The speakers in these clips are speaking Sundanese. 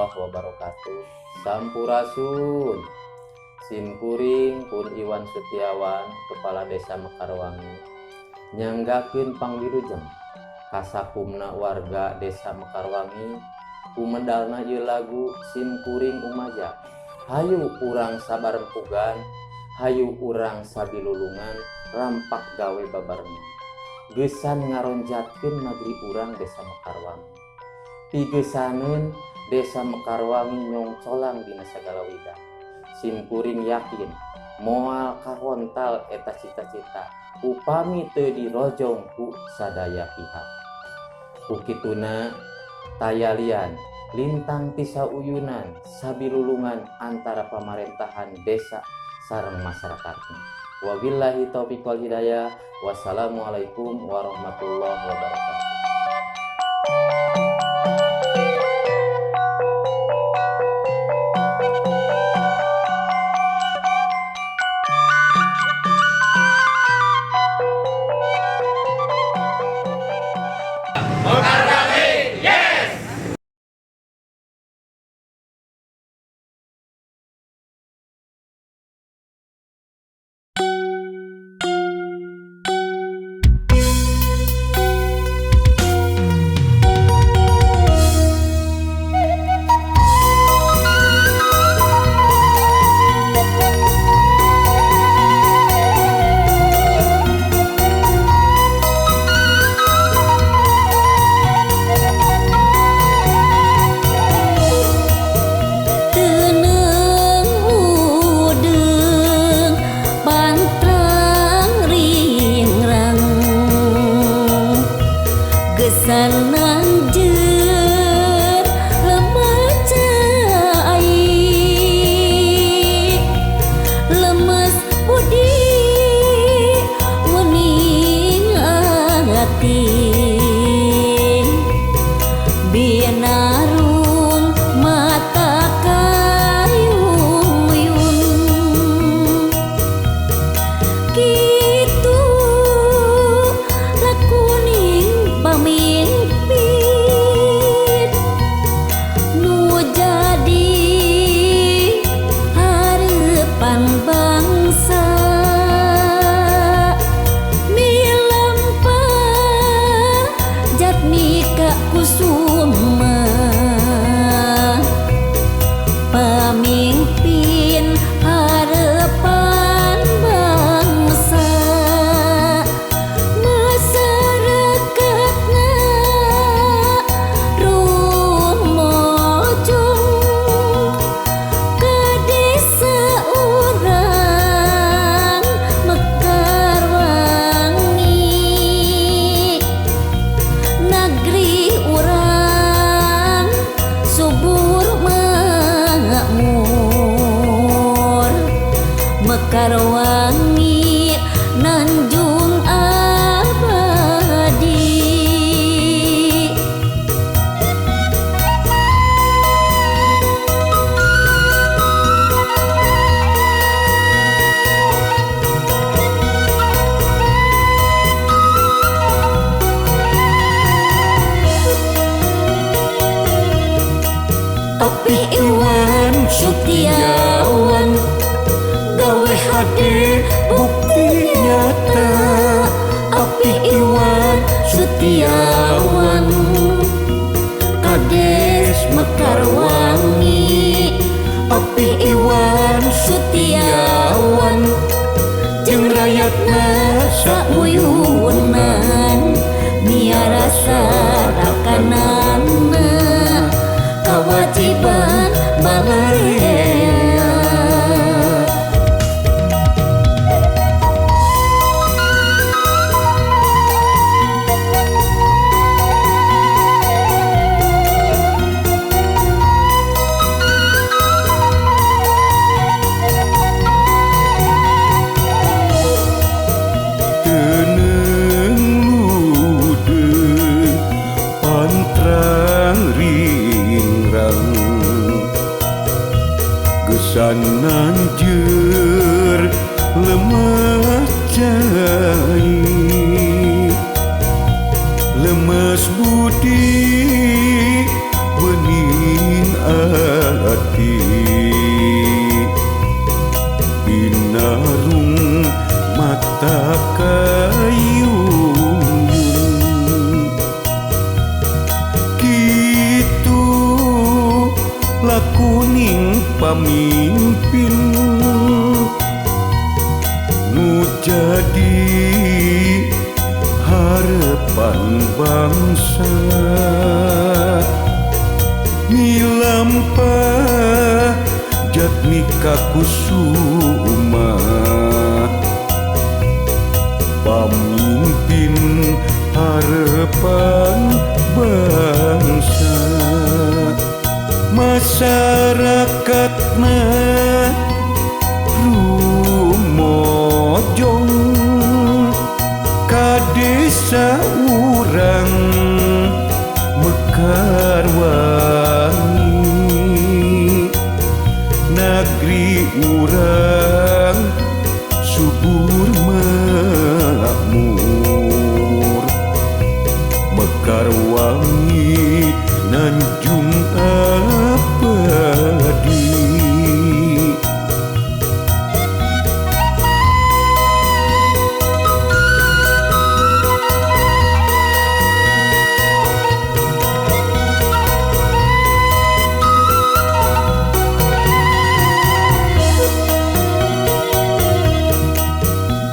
Warahmatullahi wabarakatuh. Sampurasun. Sim kuring pun Iwan Setiawan, Kepala Desa Mekarwangi, nyanggakeun pangwilujeng ka sakumna warga Desa Mekarwangi ku medalna ieu lagu sim kuring umaja. Hayu urang sabarempugan, hayu urang sabilulungan, rampak gawe babarengan, gesan ngaronjatkeun nagri urang Desa Mekarwangi, pigesaneun Desa Mekarwangi nyongcolang dina sagala widang. Sim kuring yakin moal kahontal eta cita-cita upami teu dirojong ku sadaya pihak. Ku kituna taya lian lintang ti sauyunan sabilulungan antara pamarentahan desa sareng masyarakatna. Wabillahi taufiq wal hidayah. Wassalamualaikum warahmatullahi wabarakatuh. Teuneung udeung pantrang ringrang, gesan nanjeur lemah cai, lemes budi wening ati, binarung mata kayuyun. Kitu lakuning pamimpin nu jadi harepan bangsa, milempah Jatmika Kusuma, pamimpin harapan bangsa. Masyarakatna rumojong ka desa urang Mekarwangi, negeri urang subur makmur, Mekarwangi nanjung abadi. Api Iwan Setiawan gawe hade bukti nyata. Api Iwan Setiawan Kades Mekarwangi. Api Iwan Setiawan jeung rakyatna sauyunan, miara sarakanana kewajiban bangarea. Teuneung ludeung pantrang ringrang, gesan nanjeur lemah cai, lemes budi bening. hati Binarung mata kayung Kitu lakuning pamimpin Nu jadi harapan bangsa Milampah Jatmika Kusuma Pamimpin harapan bangsa Masyarakatna rumojong ka desa urang Mekarwangi Negeri urang subur makmur Mekarwangi Nanjung abadi.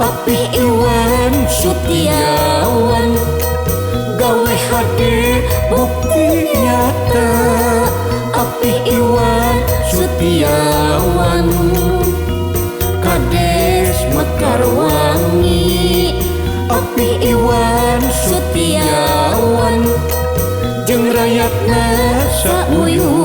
Papih Iwan Sutiawan gawe hade bukti nyata Apih Iwan Sutiawan Kades Mekarwangi Apih Iwan Sutiawan jeung rayatna sauyunan.